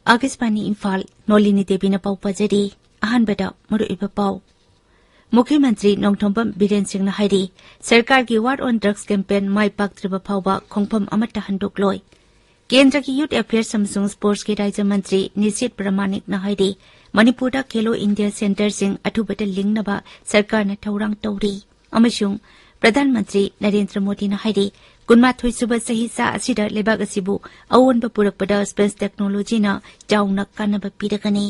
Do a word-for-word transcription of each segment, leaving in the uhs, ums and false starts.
ꯑꯥꯀꯥꯁꯕꯥꯅꯤ ꯏꯝꯐꯥꯜ, ꯅꯣꯂꯤꯅꯤ ꯗꯦꯕꯤꯅ ꯄꯥꯎ ꯄꯥꯖꯔꯤ꯫ ꯑꯍꯥꯟꯕꯗ ꯃꯔꯨꯑꯣꯏꯕ ꯄꯥꯎ꯫ ꯃꯨꯈ꯭ꯌ ꯃꯟꯇ꯭ꯔꯤ ꯅꯣꯡꯊꯣꯝꯕꯝ ꯕꯤꯔꯦꯟ ꯁꯤꯡꯅ ꯍꯥꯏꯔꯤ, ꯁꯔꯀꯥꯔꯒꯤ War on Drugs campaign ꯃꯥꯏ ꯄꯥꯛꯇ꯭ꯔꯤꯕ ꯐꯥꯎꯕ ꯈꯣꯡꯐꯝ ꯑꯃꯠꯇ ꯍꯟꯗꯣꯛꯂꯣꯏ꯫ ꯀꯦꯟꯗ꯭ꯔꯒꯤ Youth Affairs ꯑꯃꯁꯨꯡ Sportsꯀꯤ ꯔꯥꯖ꯭ꯌ ꯃꯟꯇ꯭ꯔꯤ ꯅꯤꯁꯤꯠ ꯄ꯭ꯔꯃꯥꯅꯤꯛꯅ ꯍꯥꯏꯔꯤ, ꯃꯅꯤꯄꯨꯔꯗ ꯈꯦꯂꯣ ꯏꯟꯗꯤꯌꯥ ꯁꯦꯟꯇꯔꯁꯤꯡ ꯑꯊꯨꯕꯗ ꯂꯤꯡꯅꯕ ꯁꯔꯀꯥꯔꯅ ꯊꯧꯔꯥꯡ ꯇꯧꯔꯤ꯫ ꯑꯃꯁꯨꯡ ꯄ꯭ꯔꯙꯥꯟ ꯃꯟꯇ꯭ꯔꯤ ꯅꯔꯦꯟꯗ꯭ꯔ ꯃꯣꯗꯤꯅ ꯍꯥꯏꯔꯤ, ꯀꯨꯟꯃꯥꯊꯣꯏ ꯁꯨꯕ ꯆꯍꯤꯆꯥ ꯑꯁꯤꯗ ꯂꯩꯕꯥꯛ ꯑꯁꯤꯕꯨ ꯑꯑꯣꯟꯕ ꯄꯨꯔꯛꯄꯗ space technologyꯅ ꯆꯥꯎꯅ ꯀꯥꯟꯅꯕ ꯄꯤꯔꯒꯅꯤ꯫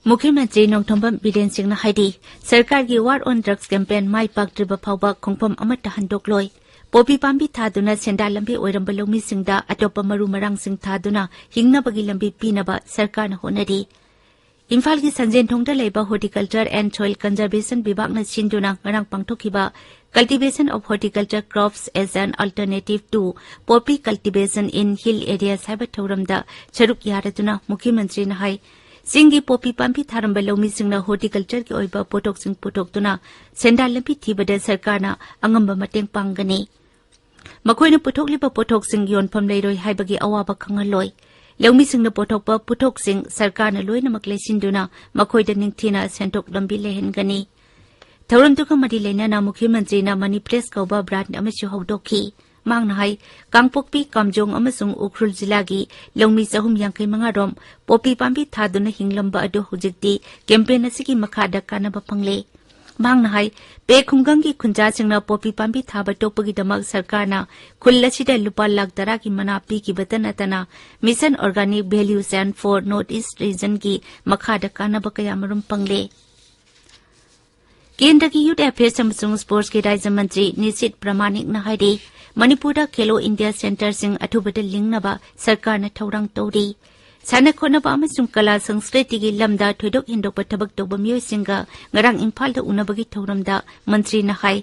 ꯃꯨꯈ꯭ꯌ ꯃꯟꯇ꯭ꯔꯤ ꯅꯣꯡꯊꯣꯝꯕꯝ ꯕꯤꯔꯦꯟ ꯁꯤꯡꯅ ꯍꯥꯏꯔꯤ, ꯁꯔꯀꯥꯔꯒꯤ War on Drugs campaign ꯃꯥꯏ ꯄꯥꯛꯇ꯭ꯔꯤꯕ ꯐꯥꯎꯕ ꯈꯣꯡꯐꯝ ꯑꯃꯠꯇ ꯍꯟꯗꯣꯛꯂꯣꯏ꯫ ꯄꯣꯄꯤ ꯄꯥꯝꯕꯤ ꯊꯥꯗꯨꯅ ꯁꯦꯟꯗꯥꯟ ꯂꯝꯕꯤ ꯑꯣꯏꯔꯝꯕ ꯂꯧꯃꯤꯁꯤꯡꯗ ꯑꯇꯣꯞꯄ ꯃꯔꯨ ꯃꯔꯥꯡꯁꯤꯡ ꯊꯥꯗꯨꯅ ꯍꯤꯡꯅꯕꯒꯤ ꯂꯝꯕꯤ ꯄꯤꯅꯕ ꯁꯔꯀꯥꯔꯅ ꯍꯣꯠꯅꯔꯤ꯫ ꯏꯝꯐꯥꯜꯒꯤ ꯁꯟꯖꯦꯟꯊꯣꯡꯗ ꯂꯩꯕ Horticulture and Soil Conservation ꯕꯤꯚꯥꯒꯅ ꯁꯤꯟꯗꯨꯅ ꯉꯔꯥꯡ ꯄꯥꯡꯊꯣꯛꯈꯤꯕ Cultivation of Horticulture Crops as an Alternative to Poppy Cultivation in Hill Areas ꯍꯥꯏꯕ ꯊꯧꯔꯝꯗ ꯁꯔꯨꯛ ꯌꯥꯔꯗꯨꯅ ꯃꯨꯈ꯭ꯌ ꯃꯟꯇ꯭ꯔꯤꯅ ꯍꯥꯏ, ꯆꯤꯡꯒꯤ ꯄꯣꯄꯤ ꯄꯥꯝꯕꯤ ꯊꯥꯔꯝꯕ ꯂꯧꯃꯤꯁꯤꯡꯅ Horticultureꯒꯤ ꯑꯣꯏꯕ ꯄꯣꯠꯊꯣꯛꯁꯤꯡ ꯄꯨꯊꯣꯛꯇꯨꯅ ꯁꯦꯟꯗꯥꯟ ꯂꯝꯕꯤ ꯊꯤꯕꯗ ꯁꯔꯀꯥꯔꯅ ꯑꯉꯝꯕ ꯃꯇꯦꯡ ꯄꯥꯡꯒꯅꯤ꯫ ꯃꯈꯣꯏꯅ ꯄꯨꯊꯣꯛꯂꯤꯕ ꯄꯣꯠꯊꯣꯛꯁꯤꯡ ꯌꯣꯟꯐꯝ ꯂꯩꯔꯣꯏ ꯍꯥꯏꯕꯒꯤ ꯑꯋꯥꯕ ꯈꯪꯍꯜꯂꯣꯏ꯫ ꯂꯧꯃꯤꯁꯤꯡꯅ ꯄꯨꯊꯣꯛꯄ ꯄꯣꯠꯊꯣꯛꯁꯤꯡ ꯁꯔꯀꯥꯔꯅ ꯂꯣꯏꯅꯃꯛ ꯂꯩꯁꯤꯟꯗꯨꯅ ꯃꯈꯣꯏꯗ ꯅꯤꯡꯊꯤꯅ ꯁꯦꯟꯊꯣꯛ ꯂꯝꯕꯤ ꯂꯩꯍꯟꯒꯅꯤ꯫ ꯊꯧꯔꯝꯗꯨꯒ ꯃꯔꯤ ꯂꯩꯅꯅ ꯃꯨꯈ꯭ꯌ ꯃꯟꯇ꯭ꯔꯤꯅ Money Press ꯀꯧꯕ brand ꯑꯃꯁꯨ ꯍꯧꯗꯣꯛꯈꯤ꯫ ꯃꯍꯥꯛꯅ ꯍꯥꯏ, ꯀꯥꯡꯄꯣꯛꯄꯤ, ꯀꯥꯝꯖꯣꯡ ꯑꯃꯁꯨꯡ ꯎꯈ꯭ꯔꯨꯜ ꯖꯤꯂꯥꯒꯤ ꯂꯧꯃꯤ ꯆꯍꯨꯝ ꯌꯥꯡꯈꯩ ꯃꯉꯥ ꯔꯣꯝ ꯄꯣꯄꯤ ꯄꯥꯝꯕꯤ ꯊꯥꯗꯨꯅ ꯍꯤꯡꯂꯝꯕ ꯑꯗꯨ ꯍꯧꯖꯤꯛꯇꯤ campaign ꯑꯁꯤꯒꯤ ꯃꯈꯥꯗ ꯀꯥꯟꯅꯕ ꯐꯪꯂꯦ꯫ ꯃꯍꯥꯛꯅ ꯍꯥꯏ, ꯄꯦ ꯈꯨꯡꯒꯪꯒꯤ ꯈꯨꯟꯖꯥꯁꯤꯡꯅ ꯄꯣꯄꯤ ꯄꯥꯝꯕꯤ ꯊꯥꯕ ꯇꯣꯛꯄꯒꯤꯗꯃꯛ ꯁꯔꯀꯥꯔꯅ ꯈꯨꯜ ꯑꯁꯤꯗ ꯂꯨꯄꯥ ꯂꯥꯈ ꯇꯔꯥꯒꯤ ꯃꯅꯥ ꯄꯤꯈꯤꯕꯇ ꯅꯠꯇꯅ Mission Organic Value Chain for North East Regionꯒꯤ ꯃꯈꯥꯗ ꯀꯥꯟꯅꯕ ꯀꯌꯥꯃꯔꯨꯝ ꯐꯪꯂꯦ꯫ ꯀꯦꯟꯗ꯭ꯔꯒꯤ Youth Affairs ꯑꯃꯁꯨꯡ Sportsꯀꯤ ꯔꯥꯖ꯭ꯌ ꯃꯟꯇ꯭ꯔꯤ ꯅꯤꯁꯤꯠ ꯄ꯭ꯔꯃꯥꯅꯤꯛꯅ ꯍꯥꯏꯔꯤ, ꯃꯅꯤꯄꯨꯔꯗ ꯈꯦꯂꯣ ꯏꯟꯗꯤꯌꯥ ꯁꯦꯟꯇꯔꯁꯤꯡ ꯑꯊꯨꯕꯗ ꯂꯤꯡꯅꯕ ꯁꯔꯀꯥꯔꯅ ꯊꯧꯔꯥꯡ ꯇꯧꯔꯤ꯫ ꯁꯥꯟꯅ ꯈꯣꯠꯅꯕ ꯑꯃꯁꯨꯡ ꯀꯂꯥ ꯁꯪꯁꯀ꯭ꯔꯤꯇꯤꯒꯤ ꯂꯝꯗ ꯊꯣꯏꯗꯣꯛ ꯍꯦꯟꯗꯣꯛꯄ ꯊꯕꯛ ꯇꯧꯕ ꯃꯤꯑꯣꯏꯁꯤꯡꯒ ꯉꯔꯥꯡ ꯏꯝꯐꯥꯜꯗ ꯎꯅꯕꯒꯤ ꯊꯧꯔꯝꯗ ꯃꯟꯇ꯭ꯔꯤꯅ ꯍꯥꯏ,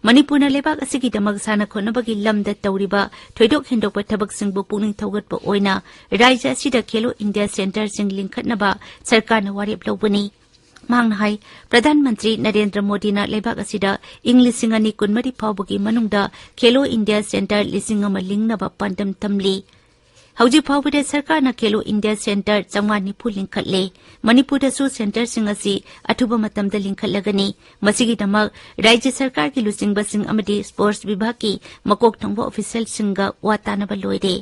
ꯃꯅꯤꯄꯨꯔꯅ ꯂꯩꯕꯥꯛ ꯑꯁꯤꯒꯤꯗꯃꯛ ꯁꯥꯟꯅ ꯈꯣꯠꯅꯕꯒꯤ ꯂꯝꯗ ꯇꯧꯔꯤꯕ ꯊꯣꯏꯗꯣꯛ ꯍꯦꯟꯗꯣꯛꯄ ꯊꯕꯛꯁꯤꯡꯕꯨ ꯄꯨꯛꯅꯤꯡ ꯊꯧꯒꯠꯄ ꯑꯣꯏꯅ ꯔꯥꯖ꯭ꯌ ꯑꯁꯤꯗ ꯈꯦꯂꯣ ꯏꯟꯗꯤꯌꯥ ꯁꯦꯟꯇꯔꯁꯤꯡ ꯂꯤꯡꯈꯠꯅꯕ ꯁꯔꯀꯥꯔꯅ ꯋꯥꯔꯦꯞ ꯂꯧꯕꯅꯤ꯫ ꯃꯍꯥꯛꯅ ꯍꯥꯏ, ꯄ꯭ꯔꯙꯥꯟ ꯃꯟꯇ꯭ꯔꯤ ꯅꯔꯦꯟꯗ꯭ꯔ ꯃꯣꯗꯤꯅ ꯂꯩꯕꯥꯛ ꯑꯁꯤꯗ ꯏꯪ ꯂꯤꯁꯤꯡ ꯑꯅꯤ ꯀꯨꯟꯃꯔꯤ ꯐꯥꯎꯕꯒꯤ ꯃꯅꯨꯡꯗ ꯈꯦꯂꯣ ꯏꯟꯗꯤꯌꯥ ꯁꯦꯟꯇꯔ ꯂꯤꯁꯤꯡ ꯑꯃ ꯂꯤꯡꯅꯕ ꯄꯥꯟꯗꯝ ꯊꯝꯂꯤ꯫ ꯍꯧꯖꯤꯛ ꯐꯥꯎꯕꯗ ꯁꯔꯀꯥꯔꯅ ꯈꯦꯂꯣ ꯏꯟꯗꯤꯌꯥ ꯁꯦꯟꯇꯔ ꯆꯥꯝꯃꯉꯥ ꯅꯤꯐꯨ ꯂꯤꯡꯈꯠꯂꯦ꯫ ꯃꯅꯤꯄꯨꯔꯗꯁꯨ ꯁꯦꯟꯇꯔꯁꯤꯡ ꯑꯁꯤ ꯑꯊꯨꯕ ꯃꯇꯝꯗ ꯂꯤꯡꯈꯠꯂꯒꯅꯤ꯫ ꯃꯁꯤꯒꯤꯗꯃꯛ ꯔꯥꯖ꯭ꯌ ꯁꯔꯀꯥꯔꯒꯤ ꯂꯨꯆꯤꯡꯕꯁꯤꯡ ꯑꯃꯗꯤ ꯁ꯭ꯄꯣꯔꯠꯁ ꯕꯤꯚꯥꯒꯀꯤ ꯃꯀꯣꯛ ꯊꯣꯡꯕ ꯑꯣꯐꯤꯁꯤꯌꯦꯜꯁꯤꯡꯒ ꯋꯥ ꯇꯥꯅꯕ ꯂꯣꯏꯔꯦ꯫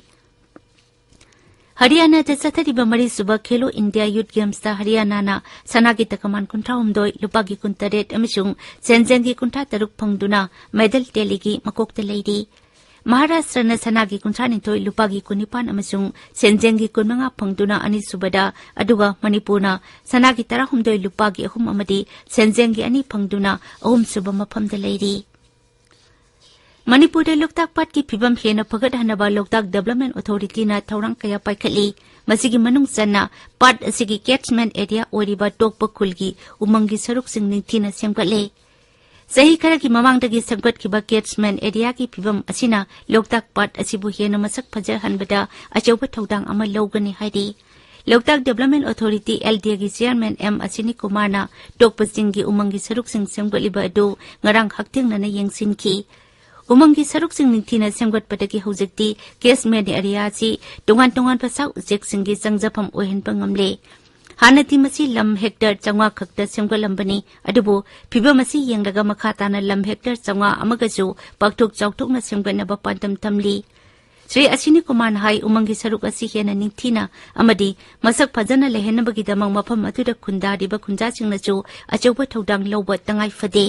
ꯍꯔꯤꯌꯥꯅꯥꯗ ꯆꯠꯊꯔꯤꯕ ꯃꯔꯤꯁꯨꯕ ꯈꯦꯂꯣ ꯏꯟꯗꯤꯌꯥ ꯌꯨꯠ ꯒꯦꯝꯁꯇ ꯍꯔꯤꯌꯥꯅꯥꯅ ꯁꯅꯥꯒꯤ ꯇꯀꯃꯥꯟ ꯀꯨꯟꯊ꯭ꯔꯥ ꯍꯨꯝꯗꯣꯏ, ꯂꯨꯄꯥꯒꯤ ꯀꯨꯟꯇꯔꯦꯠ ꯑꯃꯁꯨꯡ ꯁꯦꯟꯖꯦꯡꯒꯤ ꯀꯨꯟꯊ꯭ꯔꯥ ꯇꯔꯨꯛ ꯐꯪꯗꯨꯅ ꯃꯦꯗꯜ ꯇꯦꯂꯤꯒꯤ ꯃꯀꯣꯛꯇ ꯂꯩꯔꯤ꯫ ꯃꯍꯥꯔꯥꯁꯇ꯭ꯔꯅ ꯁꯅꯥꯒꯤ ꯀꯨꯟꯊ꯭ꯔꯥ ꯅꯤꯊꯣꯏ, ꯂꯨꯄꯥꯒꯤ ꯀꯨꯟꯅꯤꯄꯥꯟ ꯑꯃꯁꯨꯡ ꯁꯦꯟꯖꯦꯡꯒꯤ ꯀꯨꯟꯃꯉꯥ ꯐꯪꯗꯨꯅ ꯑꯅꯤꯁꯨꯕꯗ, ꯑꯗꯨꯒ ꯃꯅꯤꯄꯨꯔꯅ ꯁꯅꯥꯒꯤ ꯇꯔꯥꯍꯨꯝꯗꯣꯏ, ꯂꯨꯄꯥꯒꯤ ꯑꯍꯨꯝ ꯑꯃꯗꯤ ꯁꯦꯟꯖꯦꯡꯒꯤ ꯑꯅꯤ ꯐꯪꯗꯨꯅ ꯑꯍꯨꯝꯁꯨꯕ ꯃꯐꯝꯗ ꯂꯩꯔꯤ꯫ ꯃꯅꯤꯄꯨꯔꯗ ꯂꯣꯛꯇꯥꯛ ꯄꯥꯠꯀꯤ ꯐꯤꯕꯝ ꯍꯦꯟꯅ ꯐꯒꯠꯍꯟꯅꯕ ꯂꯣꯛꯇꯥꯛ ꯗꯦꯕꯂꯞꯃꯦꯟ ꯑꯣꯊꯣꯔꯤꯇꯤꯅ ꯊꯧꯔꯥꯡ ꯀꯌꯥ ꯄꯥꯏꯈꯠꯂꯤ꯫ ꯃꯁꯤꯒꯤ ꯃꯅꯨꯡ ꯆꯟꯅ ꯄꯥꯠ ꯑꯁꯤꯒꯤ ꯀꯦꯠꯁꯃꯦꯟ ꯑꯦꯔꯤꯌꯥ ꯑꯣꯏꯔꯤꯕ ꯇꯣꯛꯄ ꯈꯨꯜꯒꯤ ꯎꯃꯪꯒꯤ ꯁꯔꯨꯛꯁꯤꯡ ꯅꯤꯡꯊꯤꯅ ꯁꯦꯝꯒꯠꯂꯦ꯫ ꯆꯍꯤ ꯈꯔꯒꯤ ꯃꯃꯥꯡꯗꯒꯤ ꯁꯦꯝꯒꯠꯈꯤꯕ ꯀꯦꯠꯁꯃꯦꯟ ꯑꯦꯔꯤꯌꯥꯒꯤ ꯐꯤꯕꯝ ꯑꯁꯤꯅ ꯂꯣꯛꯇꯥꯛ ꯄꯥꯠ ꯑꯁꯤꯕꯨ ꯍꯦꯟꯅ ꯃꯁꯛ ꯐꯖꯍꯟꯕꯗ ꯑꯆꯧꯕ ꯊꯧꯗꯥꯡ ꯑꯃ ꯂꯧꯒꯅꯤ ꯍꯥꯏꯔꯤ꯫ ꯂꯣꯛꯇꯥꯛ ꯗꯦꯕꯂꯞꯃꯦꯟ ꯑꯣꯊꯣꯔꯤꯇꯤ, ꯑꯦꯜ ꯗꯤ ꯑꯦꯒꯤ ꯆꯤꯌꯔꯃꯦꯟ ꯑꯦꯝ ꯑꯁꯤꯅꯤ ꯀꯨꯃꯥꯔꯅ ꯇꯣꯛꯄ ꯆꯤꯡꯒꯤ ꯎꯃꯪꯒꯤ ꯁꯔꯨꯛꯁꯤꯡ ꯁꯦꯝꯒꯠꯂꯤꯕ ꯑꯗꯨ ꯉꯔꯥꯡ ꯍꯛꯊꯦꯡꯅꯅ ꯌꯦꯡꯁꯤꯟꯈꯤ꯫ ꯎꯃꯪꯒꯤ ꯁꯔꯨꯛꯁꯤꯡ ꯅꯤꯡꯊꯤꯅ ꯁꯦꯝꯒꯠꯄꯗꯒꯤ ꯍꯧꯖꯤꯛꯇꯤ ꯀꯦꯠꯁꯃꯦꯟ ꯑꯦꯔꯤꯌꯥ ꯑꯁꯤ ꯇꯣꯉꯥꯟ ꯇꯣꯉꯥꯟꯕ ꯁꯥ ꯎꯆꯦꯛꯁꯤꯡꯒꯤ ꯆꯪꯖꯐꯝ ꯑꯣꯏꯍꯟꯕ ꯉꯝꯂꯦ꯫ ꯍꯥꯟꯅꯗꯤ ꯃꯁꯤ ꯂꯝ ꯍꯦꯛꯇꯔ ꯆꯥꯝꯃꯉꯥ ꯈꯛꯇ ꯁꯦꯝꯒꯠꯂꯝꯕꯅꯤ, ꯑꯗꯨꯕꯨ ꯐꯤꯕꯝ ꯑꯁꯤ ꯌꯦꯡꯂꯒ ꯃꯈꯥ ꯇꯥꯅ ꯂꯝ ꯍꯦꯛꯇꯔ ꯆꯥꯝꯃꯉꯥ ꯑꯃꯒꯁꯨ ꯄꯥꯛꯊꯣꯛ ꯆꯥꯎꯊꯣꯛꯅ ꯁꯦꯝꯒꯠꯅꯕ ꯄꯥꯟꯗꯝ ꯊꯝꯂꯤ꯫ ꯁ꯭ꯔꯤ ꯑꯁꯤꯅꯤ ꯀꯨꯃꯥꯔꯅ ꯍꯥꯏ, ꯎꯃꯪꯒꯤ ꯁꯔꯨꯛ ꯑꯁꯤ ꯍꯦꯟꯅ ꯅꯤꯡꯊꯤꯅ ꯑꯃꯗꯤ ꯃꯁꯛ ꯐꯖꯅ ꯂꯩꯍꯟꯅꯕꯒꯤꯗꯃꯛ ꯃꯐꯝ ꯑꯗꯨꯗ ꯈꯨꯟꯗꯥꯔꯤꯕ ꯈꯨꯟꯖꯥꯁꯤꯡꯅꯁꯨ ꯑꯆꯧꯕ ꯊꯧꯗꯥꯡ ꯂꯧꯕ ꯇꯉꯥꯏ ꯐꯗꯦ꯫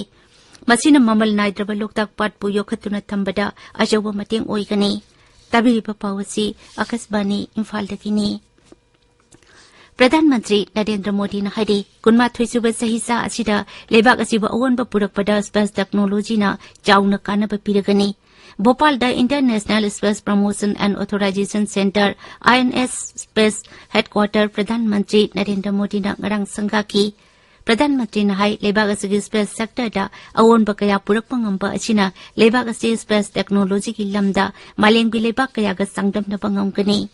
ꯃꯁꯤꯅ ꯃꯃꯜ ꯅꯥꯏꯗ꯭ꯔꯕ ꯂꯣꯛꯇꯥꯛ ꯄꯥꯠꯄꯨ ꯌꯣꯛꯈꯠꯇꯨꯅ ꯊꯝꯕꯗ ꯑꯆꯧꯕ ꯃꯇꯦꯡ ꯑꯣꯏꯒꯅꯤ꯫ ꯇꯥꯕꯤꯔꯤꯕ ꯄꯥꯎ ꯑꯁꯤ ꯑꯥꯀꯥꯁꯕꯥꯅꯤ ꯏꯝꯐꯥꯜꯗꯒꯤꯅꯤ꯫ ꯄ꯭ꯔꯙꯥꯟ ꯃꯟꯇ꯭ꯔꯤ ꯅꯔꯦꯟꯗ꯭ꯔ ꯃꯣꯗꯤꯅ ꯍꯥꯏꯔꯤ, ꯀꯨꯟꯃꯥꯊꯣꯏ ꯁꯨꯕ ꯆꯍꯤꯆꯥ ꯑꯁꯤꯗ ꯂꯩꯕꯥꯛ ꯑꯁꯤꯕꯨ ꯑꯑꯣꯟꯕ ꯄꯨꯔꯛꯄꯗ ꯁ꯭ꯄꯦꯁ ꯇꯦꯛꯅꯣꯂꯣꯖꯤꯅ ꯆꯥꯎꯅ ꯀꯥꯟꯅꯕ ꯄꯤꯔꯒꯅꯤ꯫ ꯚꯣꯄꯥꯜꯗ Indian National Space Promotion and Authorization Centre, I N S Space Headquarter Pradhan Mantri Narendra ꯃꯣꯗꯤꯅ ꯉꯔꯥꯡ ꯁꯪꯒꯥꯈꯤ꯫ ꯄ꯭ꯔꯙꯥꯟ ꯃꯟꯇ꯭ꯔꯤꯅ ꯍꯥꯏ, ꯂꯩꯕꯥꯛ ꯑꯁꯤꯒꯤ space sectorꯗ ꯑꯑꯣꯟꯕ ꯀꯌꯥ ꯄꯨꯔꯛꯄ ꯉꯝꯕ ꯑꯁꯤꯅ ꯂꯩꯕꯥꯛ ꯑꯁꯤ space technologyꯒꯤ ꯂꯝꯗ ꯃꯥꯂꯦꯝꯒꯤ ꯂꯩꯕꯥꯛ ꯀꯌꯥꯒ ꯆꯥꯡꯗꯝꯅꯕ ꯉꯝꯒꯅꯤ꯫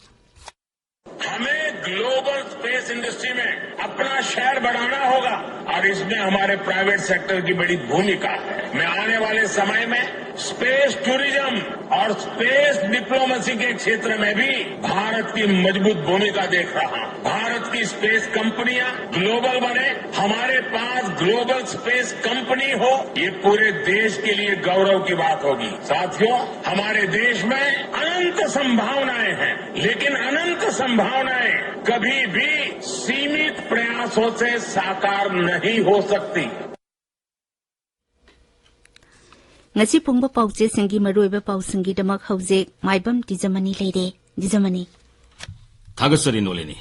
हमें ग्लोबल स्पेस इंडस्ट्री में अपना शेयर बढ़ाना होगा और इसमें हमारे प्राइवेट सेक्टर की बड़ी भूमिका है। मैं आने वाले समय में स्पेस टूरिज्म और स्पेस डिप्लोमेसी के क्षेत्र में भी भारत की मजबूत भूमिका देख रहा हूं। भारत की स्पेस कंपनियां ग्लोबल बने, हमारे पास ग्लोबल स्पेस कंपनी हो, ये पूरे देश के लिए गौरव की बात होगी। साथियों, हमारे देश में अनंत संभावनाएं हैं, लेकिन अनंत संभावनाएं कभी भी सीमित प्रयासों से साकार नहीं हो सकती। ꯉꯁꯤ ꯐꯣꯡꯕ ꯄꯥꯎꯆꯦꯁꯤꯡꯒꯤ ꯃꯔꯨꯑꯣꯏꯕ ꯄꯥꯎꯁꯤꯡꯒꯤꯗꯃꯛ ꯍꯧꯖꯤꯛ ꯃꯥꯏꯕꯝ ꯗꯤꯖꯃꯅꯤ ꯂꯩꯔꯦ꯫ ꯗꯤꯖꯃꯅꯤ꯫ ꯊꯥꯒꯠꯆꯔꯤ ꯅꯣꯂꯤꯅꯤ꯫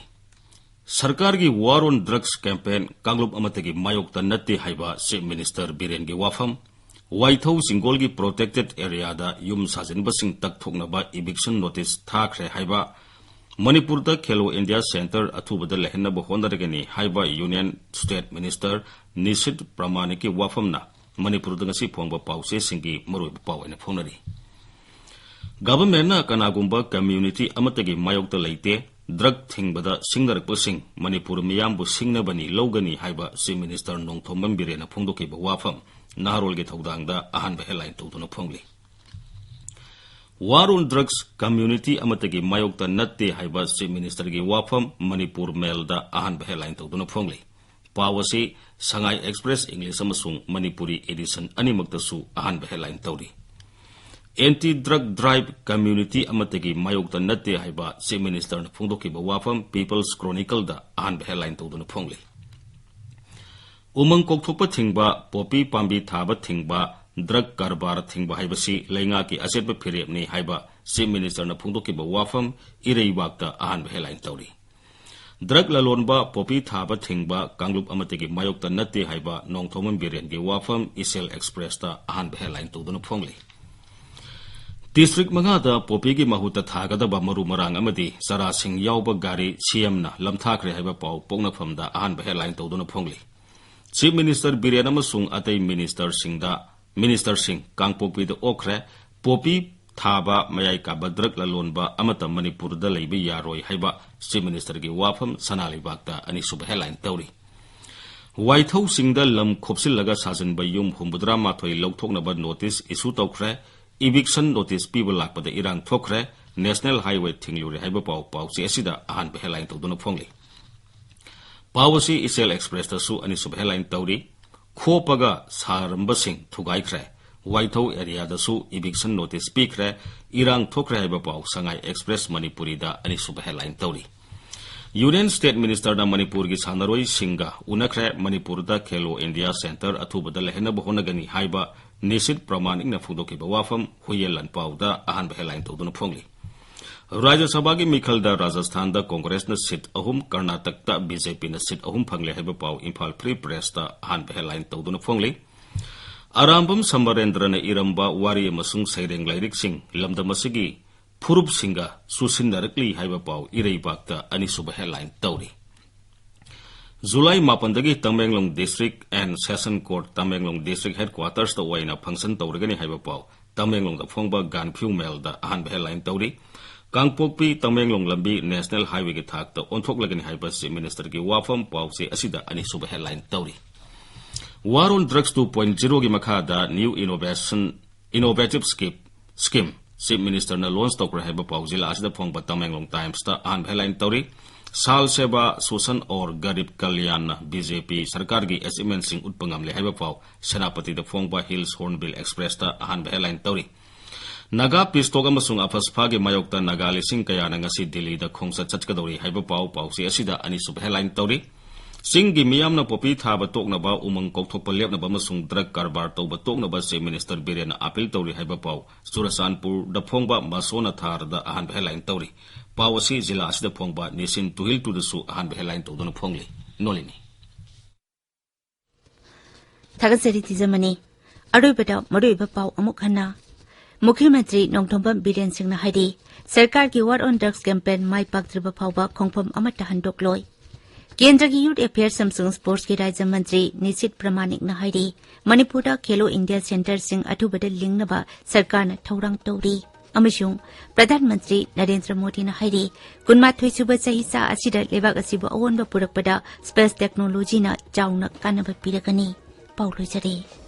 ꯁꯔꯀꯥꯔꯒꯤ War on Drugs campaign ꯀꯥꯡꯂꯨꯞ ꯑꯃꯠꯇꯒꯤ ꯃꯥꯌꯣꯛꯇ ꯅꯠꯇꯦ ꯍꯥꯏꯕ Chief Minister ꯕꯤꯔꯦꯟꯒꯤ ꯋꯥꯐꯝ, ꯋꯥꯏꯊꯧ ꯆꯤꯡꯒꯣꯜꯒꯤ protected areaꯗ ꯌꯨꯝ ꯁꯥꯖꯤꯟꯕꯁꯤꯡ ꯇꯛꯊꯣꯛꯅꯕ eviction notice ꯊꯥꯈ꯭ꯔꯦ ꯍꯥꯏꯕ, ꯃꯅꯤꯄꯨꯔꯗ Khelo India Centre ꯑꯊꯨꯕꯗ ꯂꯩꯍꯟꯅꯕ ꯍꯣꯠꯅꯔꯒꯅꯤ ꯍꯥꯏꯕ Union State Minister ꯅꯤꯁꯤꯠ ꯄ꯭ꯔꯃꯥꯅꯤꯛꯀꯤ ꯋꯥꯐꯝꯅ ꯃꯅꯤꯄꯨꯔꯗ ꯉꯁꯤ ꯐꯣꯡꯕ ꯄꯥꯎꯆꯦꯁꯤꯡꯒꯤ ꯃꯔꯨꯑꯣꯏꯕ ꯄꯥꯎ ꯑꯣꯏꯅ ꯐꯣꯡꯅꯔꯤ꯫ Governmentꯅ ꯀꯅꯥꯒꯨꯝꯕ community ꯑꯃꯠꯇꯒꯤ ꯃꯥꯌꯣꯛꯇ ꯂꯩꯇꯦ, drug ꯊꯤꯡꯕꯗ ꯁꯤꯡꯅꯔꯛꯄꯁꯤꯡ ꯃꯅꯤꯄꯨꯔ ꯃꯤꯌꯥꯝꯕꯨ ꯁꯤꯡꯅꯕꯅꯤ ꯂꯧꯒꯅꯤ ꯍꯥꯏꯕ Chief Minister ꯅꯣꯡꯊꯣꯝꯕꯝ ꯕꯤꯔꯦꯟꯅ ꯐꯣꯡꯗꯣꯛꯈꯤꯕ ꯋꯥꯐꯝ ꯅꯍꯥꯔꯣꯜꯒꯤ ꯊꯧꯗꯥꯡꯗ ꯑꯍꯥꯟꯕ headline ꯇꯧꯗꯨꯅ ꯐꯣꯡꯂꯤ꯫ War on Drugs community ꯑꯃꯠꯇꯒꯤ ꯃꯥꯌꯣꯛꯇ ꯅꯠꯇꯦ ꯍꯥꯏꯕ Chief Ministerꯒꯤ ꯋꯥꯐꯝ ꯃꯅꯤꯄꯨꯔ Mailꯗ ꯑꯍꯥꯟꯕ headline ꯇꯧꯗꯨꯅ ꯐꯣꯡꯂꯤ꯫ ꯄꯥꯎ ꯑꯁꯤ ꯁꯉꯥꯏ Express English ꯑꯃꯁꯨꯡ ꯃꯅꯤꯄꯨꯔꯤ edition ꯑꯅꯤꯃꯛꯇꯁꯨ ꯑꯍꯥꯟꯕ headline ꯇꯧꯔꯤ꯫ Anti Drug Drive community ꯑꯃꯠꯇꯒꯤ ꯃꯥꯌꯣꯛꯇ ꯅꯠꯇꯦ ꯍꯥꯏꯕ Chief Ministerꯅ ꯐꯣꯡꯗꯣꯛꯈꯤꯕ ꯋꯥꯐꯝ People's Chronicleꯗ ꯑꯍꯥꯟꯕ headline ꯇꯧꯗꯨꯅ ꯐꯣꯡꯂꯤ꯫ ꯎꯃꯪ ꯀꯣꯛꯊꯣꯛꯄ ꯊꯤꯡꯕ, ꯄꯣꯄꯤ ꯄꯥꯝꯕꯤ ꯊꯥꯕ ꯊꯤꯡꯕ, drug ꯀꯔꯕꯥꯔ ꯊꯤꯡꯕ ꯍꯥꯏꯕꯁꯤ ꯂꯩꯉꯥꯛꯀꯤ ꯑꯆꯦꯠꯄ ꯐꯤꯔꯦꯞꯅꯤ ꯍꯥꯏꯕ Chief Ministerꯅ ꯐꯣꯡꯗꯣꯛꯈꯤꯕ ꯋꯥꯐꯝ ꯏꯔꯩꯕꯥꯛꯇ ꯑꯍꯥꯟꯕ headline ꯇꯧꯔꯤ꯫ Drug ꯂꯂꯣꯟꯕ, ꯄꯣꯄꯤ ꯊꯥꯕ ꯊꯤꯡꯕ ꯀꯥꯡꯂꯨꯞ ꯑꯃꯠꯇꯒꯤ ꯃꯥꯌꯣꯛꯇ ꯅꯠꯇꯦ ꯍꯥꯏꯕ ꯅꯣꯡꯊꯣꯝꯕꯝ ꯕꯤꯔꯦꯟꯒꯤ ꯋꯥꯐꯝ ꯏꯆꯦꯜ Expressꯇ ꯑꯍꯥꯟꯕ headline ꯇꯧꯗꯨꯅ ꯐꯣꯡꯂꯤ꯫ ꯗꯤꯁꯇ꯭ꯔꯤꯛ ꯃꯉꯥꯗ ꯄꯣꯄꯤꯒꯤ ꯃꯍꯨꯠꯇ ꯊꯥꯒꯗꯕ ꯃꯔꯨ ꯃꯔꯥꯡ ꯑꯃꯗꯤ ꯆꯥꯔꯥꯁꯤꯡ ꯌꯥꯎꯕ ꯒꯥꯔꯤ ꯁꯤꯑꯦꯝꯅ ꯂꯝꯊꯥꯈ꯭ꯔꯦ ꯍꯥꯏꯕ ꯄꯥꯎ ꯄꯣꯛꯅꯐꯝꯗ ꯑꯍꯥꯟꯕ ꯍꯦꯗꯂꯥꯏꯟ ꯇꯧꯗꯨꯅ ꯐꯣꯡꯂꯤ꯫ ꯆꯤꯐ ꯃꯤꯅꯤꯁꯇꯔ ꯕꯤꯔꯦꯟ ꯑꯃꯁꯨꯡ ꯑꯇꯩ ꯃꯤꯅꯤꯁꯇꯔꯁꯤꯡꯗ, ꯃꯤꯅꯤꯁꯇꯔꯁꯤꯡ ꯀꯥꯡꯄꯣꯛꯄꯤꯗ ꯑꯣꯛꯈ꯭ꯔꯦ꯫ ꯄꯣꯄꯤ ꯊꯥꯕ, ꯃꯌꯥꯏ ꯀꯥꯕ ꯗ꯭ꯔꯒ ꯂꯂꯣꯟꯕ ꯑꯃꯠꯇ ꯃꯅꯤꯄꯨꯔꯗ ꯂꯩꯕ ꯌꯥꯔꯣꯏ ꯍꯥꯏꯕ ꯆꯤꯐ ꯃꯤꯅꯤꯁꯇꯔꯒꯤ ꯋꯥꯐꯝ ꯁꯅꯥ ꯂꯩꯕꯥꯛꯇ ꯑꯅꯤꯁꯨꯕ ꯍꯦꯗꯂꯥꯏꯟ ꯇꯧꯔꯤ꯫ ꯋꯥꯏꯊꯧꯁꯤꯡꯗ ꯂꯝ ꯈꯣꯞꯆꯤꯜꯂꯒ ꯁꯥꯖꯤꯟꯕ ꯌꯨꯝ ꯍꯨꯝꯐꯨꯇꯔꯥ ꯃꯥꯊꯣꯏ ꯂꯧꯊꯣꯛꯅꯕ ꯅꯣꯇꯤꯁ ꯏꯁꯨ ꯇꯧꯈ꯭ꯔꯦ꯫ ꯏꯚꯤꯛꯁꯟ ꯅꯣꯇꯤꯁ ꯄꯤꯕ ꯂꯥꯛꯄꯗ ꯏꯔꯥꯡ ꯊꯣꯛꯈ꯭ꯔꯦ꯫ ꯅꯦꯁꯅꯦꯜ ꯍꯥꯏꯋꯦ ꯊꯤꯡꯂꯨꯔꯦ ꯍꯥꯏꯕ ꯄꯥꯎ ꯄꯥꯎꯆꯦ ꯑꯁꯤꯗ ꯑꯍꯥꯟꯕ ꯍꯦꯗꯂꯥꯏꯟ ꯇꯧꯗꯨꯅ ꯐꯣꯡꯂꯤ꯫ ꯄꯥꯎ ꯑꯁꯤ ꯏꯆꯦꯜ ꯑꯦꯛꯁꯄ꯭ꯔꯦꯁꯇꯁꯨ ꯑꯅꯤꯁꯨꯕ ꯍꯦꯗꯂꯥꯏꯟ ꯇꯧꯔꯤ꯫ ꯈꯣꯞꯄꯒ ꯁꯥꯔꯝꯕꯁꯤꯡ ꯊꯨꯒꯥꯏꯈ꯭ꯔꯦ꯫ ꯋꯥꯏꯊꯧ ꯑꯦꯔꯤꯌꯥꯗꯁꯨ ꯏꯚꯤꯛꯁꯟ ꯅꯣꯇꯤꯁ ꯄꯤꯈ꯭ꯔꯦ꯫ ꯏꯔꯥꯡ ꯊꯣꯛꯈ꯭ꯔꯦ ꯍꯥꯏꯕ ꯄꯥꯎ ꯁꯉꯥꯏ ꯑꯦꯛꯁꯄ꯭ꯔꯦꯁ ꯃꯅꯤꯄꯨꯔꯤꯗ ꯑꯅꯤꯁꯨꯕ ꯍꯦꯗꯂꯥꯏꯟ ꯇꯧꯔꯤ꯫ ꯌꯨꯅꯤꯌꯟ ꯁ꯭ꯇꯦꯠ ꯃꯤꯅꯤꯁꯇꯔꯅ ꯃꯅꯤꯄꯨꯔꯒꯤ ꯁꯥꯟꯅꯔꯣꯏꯁꯤꯡꯒ ꯎꯅꯈ꯭ꯔꯦ꯫ ꯃꯅꯤꯄꯨꯔꯗ ꯈꯦꯂꯣ ꯏꯟꯗꯤꯌꯥ ꯁꯦꯟꯇꯔ ꯑꯊꯨꯕꯗ ꯂꯩꯍꯟꯅꯕ ꯍꯣꯠꯅꯒꯅꯤ ꯍꯥꯏꯕ ꯅꯤꯁꯤꯠ ꯄ꯭ꯔꯃꯥꯅꯤꯛꯅ ꯐꯣꯡꯗꯣꯛꯈꯤꯕ ꯋꯥꯐꯝ ꯍꯨꯌꯦꯟ ꯂꯥꯟꯄꯥꯎꯗ ꯑꯍꯥꯟꯕ ꯍꯦꯗꯂꯥꯏꯟ ꯇꯧꯗꯨꯅ ꯐꯣꯡꯂꯤ꯫ ꯔꯥꯖ꯭ꯌ ꯁꯚꯥꯒꯤ ꯃꯤꯈꯜꯗ ꯔꯥꯖꯁꯊꯥꯟꯗ ꯀꯣꯡꯒ꯭ꯔꯦꯁꯅ ꯁꯤꯠ ꯑꯍꯨꯝ, ꯀꯔꯅꯥꯇꯛꯇ ꯕꯤ ꯖꯦ ꯄꯤꯅ ꯁꯤꯠ ꯑꯍꯨꯝ ꯐꯪꯂꯦ ꯍꯥꯏꯕ ꯄꯥꯎ ꯏꯝꯐꯥꯜ ꯐ꯭ꯔꯤ ꯄ꯭ꯔꯦꯁꯇ ꯑꯍꯥꯟꯕ ꯍꯦꯗꯂꯥꯏꯟ ꯇꯧꯗꯨꯅ ꯐꯣꯡꯂꯤ꯫ ꯑꯔꯥꯝꯕꯝ ꯁꯃꯔꯦꯟꯗ꯭ꯔꯅ ꯏꯔꯝꯕ ꯋꯥꯔꯤ ꯑꯃꯁꯨꯡ ꯁꯩꯔꯦꯡ ꯂꯥꯏꯔꯤꯛꯁꯤꯡ ꯂꯝꯗꯝ ꯑꯁꯤꯒꯤ ꯐꯨꯔꯨꯞꯁꯤꯡꯒ ꯆꯨꯁꯤꯟꯅꯔꯛꯂꯤ ꯍꯥꯏꯕ ꯄꯥꯎ ꯏꯔꯩꯕꯥꯛꯇ ꯑꯅꯤꯁꯨꯕ ꯍꯦꯗꯂꯥꯏꯟ ꯇꯧꯔꯤ꯫ ꯖꯨꯂꯥꯏ ꯃꯥꯄꯟꯗꯒꯤ Tamenglong district and session court, Tamenglong district ꯍꯦꯗꯀ꯭ꯋꯥꯇꯔꯁꯇ ꯑꯣꯏꯅ ꯐꯪꯁꯟ ꯇꯧꯔꯒꯅꯤ ꯍꯥꯏꯕ ꯄꯥꯎ ꯇꯃꯦꯡꯂꯣꯡꯗ ꯐꯣꯡꯕ ꯒꯥꯟꯐ꯭ꯌꯨ ꯃꯦꯜꯗ ꯑꯍꯥꯟꯕ ꯍꯦꯗꯂꯥꯏꯟ ꯇꯧꯔꯤ꯫ ꯀꯥꯡꯄꯣꯛꯄꯤ ꯇꯃꯦꯡꯂꯣꯡ ꯂꯝꯕꯤ ꯅꯦꯁꯅꯦꯜ ꯍꯥꯏꯋꯦꯒꯤ ꯊꯥꯛꯇ ꯑꯣꯟꯊꯣꯛꯂꯒꯅꯤ ꯍꯥꯏꯕ ꯆꯤꯐ ꯃꯤꯅꯤꯁꯇꯔꯒꯤ ꯋꯥꯐꯝ ꯄꯥꯎꯆꯦ ꯑꯁꯤꯗ ꯑꯅꯤꯁꯨꯕ ꯍꯦꯗꯂꯥꯏꯟ ꯇꯧꯔꯤ꯫ War on Drugs two point zero ꯒꯤ ꯃꯈꯥꯗ ꯅ꯭ꯌꯨ ꯏꯅꯣꯚꯦꯁꯟ, ꯏꯅꯣꯚꯦꯇꯤꯚ ꯁ꯭ꯀꯤꯞ, ꯁ꯭ꯀꯤꯝ ꯆꯤꯐ ꯃꯤꯅꯤꯁꯇꯔꯅ ꯂꯣꯟꯆ ꯇꯧꯈ꯭ꯔꯦ ꯍꯥꯏꯕ ꯄꯥꯎ ꯖꯤꯂꯥ ꯑꯁꯤꯗ ꯐꯣꯡꯕ ꯇꯃꯦꯡꯂꯣꯡ ꯇꯥꯏꯝꯁꯇ ꯑꯍꯥꯟꯕ ꯍꯦꯗꯂꯥꯏꯟ ꯇꯧꯔꯤ꯫ ꯁꯥꯜ ꯁꯦꯕꯥ ꯁꯣꯁꯟ ꯑꯣꯔ ꯒꯔꯤꯕ ꯀꯜꯌꯥꯟꯅ ꯕꯤ ꯖꯦ ꯄꯤ ꯁꯔꯀꯥꯔꯒꯤ ꯑꯦꯆꯤꯚꯃꯦꯟꯠꯁꯤꯡ ꯎꯠꯄ ꯉꯝꯂꯦ ꯍꯥꯏꯕ ꯄꯥꯎ ꯁꯦꯅꯥꯄꯇꯤꯗ ꯐꯣꯡꯕ ꯍꯤꯜꯁ ꯍꯣꯔꯟꯕꯤꯜ ꯑꯦꯛꯁꯄ꯭ꯔꯦꯁꯇ ꯑꯍꯥꯟꯕ ꯍꯦꯗꯂꯥꯏꯟ ꯇꯧꯔꯤ꯫ ꯅꯥꯒꯥ ꯄꯤꯁ ꯇꯣꯛ ꯑꯃꯁꯨꯡ ꯑꯐꯁꯐꯥꯒꯤ ꯃꯥꯌꯣꯛꯇ ꯅꯥꯒꯥ ꯂꯤꯁꯤꯡ ꯀꯌꯥꯅ ꯉꯁꯤ ꯗꯤꯜꯂꯤꯗ ꯈꯣꯡꯆꯠ ꯆꯠꯀꯗꯧꯔꯤ ꯍꯥꯏꯕ ꯄꯥꯎ ꯄꯥꯎꯆꯦ ꯑꯁꯤꯗ ꯑꯅꯤꯁꯨꯕ ꯍꯦꯗꯂꯥꯏꯟ ꯇꯧꯔꯤ꯫ ꯆꯤꯡꯒꯤ ꯃꯤꯌꯥꯝꯅ ꯄꯣꯄꯤ ꯊꯥꯕ ꯇꯣꯛꯅꯕ, ꯎꯃꯪ ꯀꯣꯛꯊꯣꯛꯄ ꯂꯦꯞꯅꯕ ꯑꯃꯁꯨꯡ ꯗ꯭ꯔꯒ ꯀꯔꯕꯥꯔ ꯇꯧꯕ ꯇꯣꯛꯅꯕ ꯆꯤꯐ ꯃꯤꯅꯤꯁꯇꯔ ꯕꯤꯔꯦꯟꯅ ꯑꯄꯤꯜ ꯇꯧꯔꯤ ꯍꯥꯏꯕ ꯄꯥꯎ ꯆꯨꯔꯆꯥꯟꯄꯨꯔꯗ ꯐꯣꯡꯕ ꯃꯁꯣꯅ ꯊꯥꯔꯗ ꯑꯍꯥꯟꯕ ꯍꯦꯗꯂꯥꯏꯟ ꯇꯧꯔꯤ꯫ ꯄꯥꯎ ꯑꯁꯤ ꯖꯤꯂꯥ ꯑꯁꯤꯗ ꯐꯣꯡꯕ ꯅꯦꯁꯟ ꯇꯨꯍꯤꯜ ꯇꯨꯗꯁꯨ ꯑꯍꯥꯟꯕ ꯍꯦꯗꯂꯥꯏꯟ ꯇꯧꯗꯨꯅ ꯐꯣꯡꯂꯤ꯫ ꯅꯣꯂꯤꯅꯤ꯫ ꯊꯥꯒꯠꯆꯔꯤ ꯇꯤꯖꯃꯅꯤ꯫ ꯑꯔꯣꯏꯕꯗ ꯃꯔꯨꯑꯣꯏꯕ ꯄꯥꯎ ꯑꯃꯨꯛ ꯍꯟꯅ꯫ ꯃꯨꯈ꯭ꯌ ꯃꯟꯇ꯭ꯔꯤ ꯅꯣꯡꯊꯣꯝꯕꯝ ꯕꯤꯔꯦꯟ ꯁꯤꯡꯅ ꯍꯥꯏꯔꯤ, ꯁꯔꯀꯥꯔꯒꯤ War on Drugs campaign ꯃꯥꯏ ꯄꯥꯛꯇ꯭ꯔꯤꯕ ꯐꯥꯎꯕ ꯈꯣꯡꯐꯝ ꯑꯃꯠꯇ ꯍꯟꯗꯣꯛꯂꯣꯏ꯫ ꯀꯦꯟꯗ꯭ꯔꯒꯤ Youth Affairs ꯑꯃꯁꯨꯡ Sportsꯀꯤ ꯔꯥꯖ꯭ꯌ ꯃꯟꯇ꯭ꯔꯤ ꯅꯤꯁꯤꯠ ꯄ꯭ꯔꯃꯥꯅꯤꯛꯅ ꯍꯥꯏꯔꯤ, ꯃꯅꯤꯄꯨꯔꯗ ꯈꯦꯂꯣ ꯏꯟꯗꯤꯌꯥ ꯁꯦꯟꯇꯔꯁꯤꯡ ꯑꯊꯨꯕꯗ ꯂꯤꯡꯅꯕ ꯁꯔꯀꯥꯔꯅ ꯊꯧꯔꯥꯡ ꯇꯧꯔꯤ꯫ ꯑꯃꯁꯨꯡ ꯄ꯭ꯔꯙꯥꯟ ꯃꯟꯇ꯭ꯔꯤ ꯅꯔꯦꯟꯗ꯭ꯔ ꯃꯣꯗꯤꯅ ꯍꯥꯏꯔꯤ, ꯀꯨꯟꯃꯥꯊꯣꯏ ꯁꯨꯕ ꯆꯍꯤꯆꯥ ꯑꯁꯤꯗ ꯂꯩꯕꯥꯛ ꯑꯁꯤꯕꯨ ꯑꯑꯣꯟꯕ ꯄꯨꯔꯛꯄꯗ space technologyꯅ ꯆꯥꯎꯅ ꯀꯥꯟꯅꯕ ꯄꯤꯔꯒꯅꯤ꯫ ꯄꯥꯎ ꯂꯣꯏꯖꯔꯦ꯫